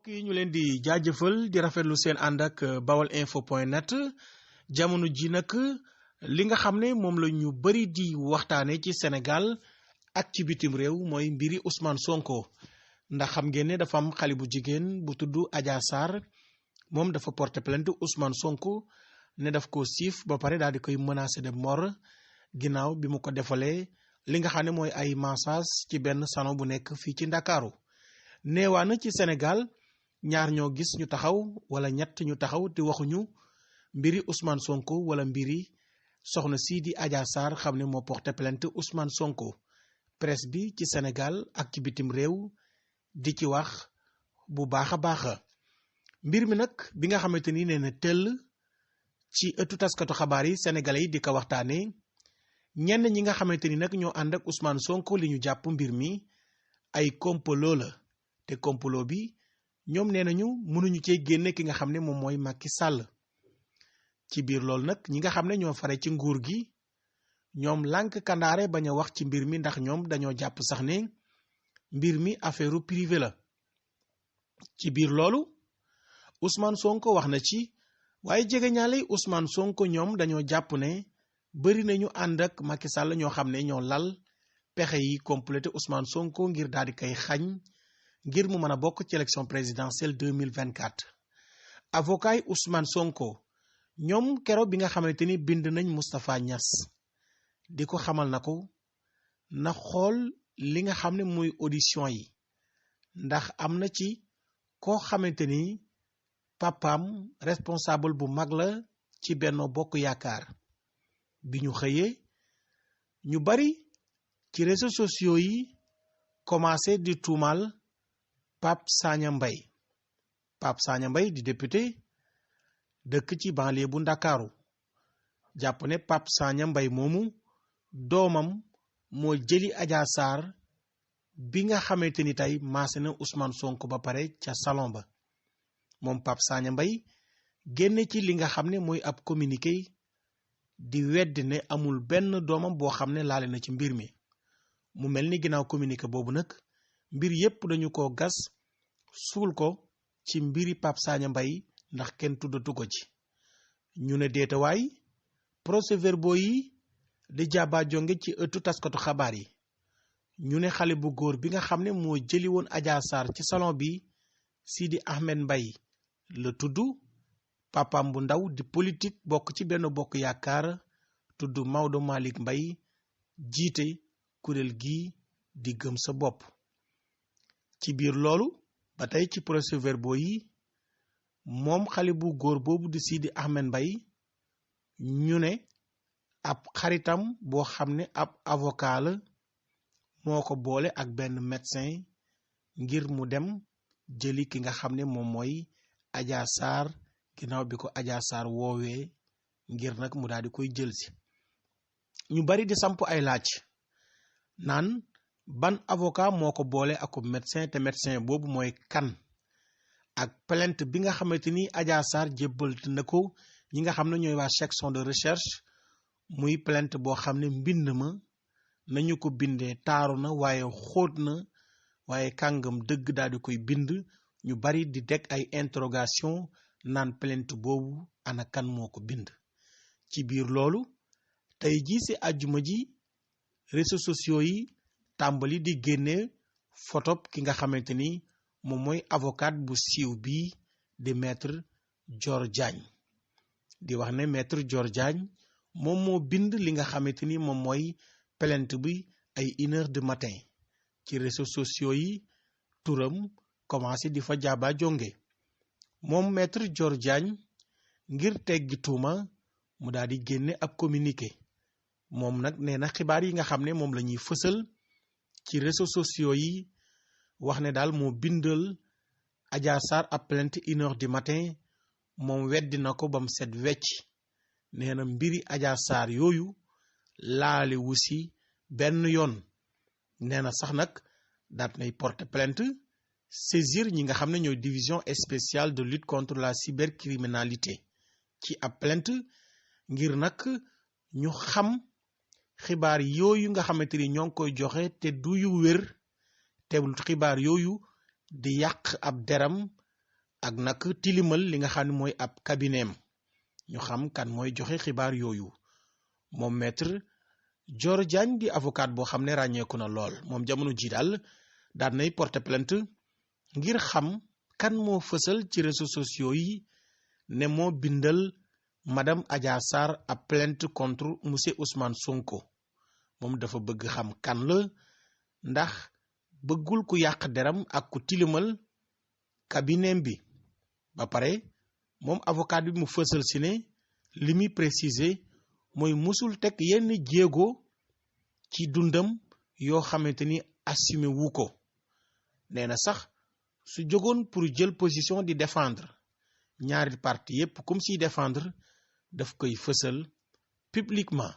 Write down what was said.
yi ñu leen di jaajëfal di rafetlu seen ànd ak baolinfo.net jamono ji nag li nga xam ne moom la ñu bari di waxtaane ci Sénégal ak ci bitim réew mooy mbiri Ousmane Sonko ndax xam ngeen ne dafa am xale bu jigéen bu tudd Adja Sarr moom dafa porter plainte Ousmane Sonko ne daf ko siif ba pare daal di koy menacer de mort ginnaaw bi mu ko defalee li nga xam ne mooy ay massage ci benn salon bu nekk fii ci Ndakaaru neewaana ci Sénégal ñaar ñoo gis ñu taxaw wala ñett ñu taxaw te waxuñu mbiri Ousmane Sonko wala mbiri soxna sii di Adja Sarr xam ne moo porté plainte Ousmane Sonko presse bi ci Sénégal ak ci bitim réew di ci wax bu baax a baax mbir mi nag bi nga xamante ni nee na tëll ci ëttu taskatu xabaar yi sénégalais yi di ko waxtaanee ñenn ñi nga xamante ni nag ñoo ànd ak Ousmane Sonko li ñu jàpp mbir mi ay complot la te complot bi ñoom nee nañu mënuñu cee génne ki nga xam ne moom mooy Macky Sall ci biir loolu nag ñi nga xam ne ñoo fare ci nguur gi ñoom lànk kandaare bañ a wax ci mbir mi ndax ñoom dañoo jàpp sax ne mbir mi affaire privé la ci biir loolu Ousmane Sonko wax na ci waaye jegeñaale Ousmane Sonko ñoom dañoo jàpp ne bari nañu ànd ak Macky Sall ñoo xam ne ñoo lal pexe yi complété Ousmane Sonko ngir daal di koy xañ ngir mu mën a bokk ci élection présidentielle 2024 avocat yi Ousmane Sonko ñoom keroog bi nga xamante ni bind nañ Moustapha Niass di ko xamal na ko na xool li nga xam ne muy audition yi ndax am na ci koo xamante ni papaam responsable bu mag la ci Benno Bokk Yaakaar bi ñu xëyee ñu bari ci réseaux sociaux yi commencé di tuumal Pape Sagna Mbaye di député dëkk ci banlieue bu Ndakaaru jàpp ne Pape Sagna Mbaye moomu doomam moo jëli Adja Sarr bi nga xamante ni tey maase na Ousmane Sonko ba pare ca salon ba moom Pape Sagna Mbaye génne ci li nga xam ne mooy ab communiqué di weddi ne amul benn doomam boo xam ne laale na ci mbir mi mu mel ni ginnaaw communiqué boobu nag mbir yépp dañu ko gas suul ko ci mbiri Pape Sagna Mbaye ndax kenn tuddatu ko ci ñu ne deetawaay procès-verbaux yi di jaaba jonge ci ëttu taskatu xabaar yi ñu ne xale bu góor bi nga xam ne moo jëli woon Adja Sarr ci salon bi Sidi Ahmed Mbaye la tudd papam bu ndaw di politique bokk ci Benno Bokk Yaakaar tudd Maodo Malick Mbaye jiite kuréel gi di gëm sa bopp ci biir loolu ba tey ci procès-verbaux yi moom xale bu góor boobu di Sidi Ahmed Mbaye ñu ne ab xaritam boo xam ne ab avocat la moo ko boole ak benn médecin ngir mu dem jëli ki nga xam ne moom mooy Adja Sarr ginnaaw bi ko Adja Sarr woowee ngir nag mu daal di koy jël si ñu bari di samp ay laaj naan ban avocat moo ko boole akub médecin te médecin boobu mooy kan ak plainte bi nga xamante ni Adja Sarr jébbal na ko ñi nga xam ne ñooy waa section de recherche muy plainte boo xam ne mbind ma nañu ko bindee taaru na waaye xóot na waaye kàngam dëgg daal di koy bind ñu bari di teg ay interrogation naan plainte boobu ana kan moo ko bind ci biir loolu tey jii ci àjjuma ji réseaux sociaux yi tàmbali di génne photop ki nga xamante ni moom mooy avocat bu siiw bii di maître Dior Diagne di wax ne maître Dior Diagne moom moo bind li nga xamante ni moom mooy plainte bi ay 1h du matin ci réseaux sociaux yi turam commencé di fa jaaba jonge moom maître Dior Diagne ngir teggi tuuma mu daal di génne ab communiqué moom nag nee na xibaar yi nga xam ne moom la ñuy fësal ci réseaux sociaux yi wax ne daal moo bindal Adja Sarr ab plainte 1h du matin moom weddi na ko bam set wecc nee na mbiri Adja Sarr yooyu laale wu si benn yoon nee na sax nag daat nay porter plainte saisir ñi nga xam ne ñooy division spéciale de lutte contre la cybercriminalité ci ab plainte ngir nag ñu xam xibaar yooyu nga xamante ni ñoo ngi koy joxe te du yu wér te xibaar yooyu di yàq ab deram ak nag tilimal li nga xam ne mooy ab kabineem ñu xam kan mooy joxe xibaar yooyu. moom maître Dior Diagne di avocat boo xam ne ràññeeku na lool moom jamono ji daal daan nay porter plainte ngir xam kan moo fësal ci réseaux sociaux yi ne moo bindal madame Adja Sarr ab plainte contre monsieur Ousmane Sonko. moom dafa bëgg xam kan la ndax bëggul ku yàq deram ak ku tilimal kabineem bi. ba pare moom avocat bi mu fësal si ne li muy préciser mooy musul teg yenn jéego ci dundam yoo xamante ni assumé wu ko. nee na sax su jógoon pour jël position di défendre ñaari parti yépp comme siy défendre daf koy fësal publiquement.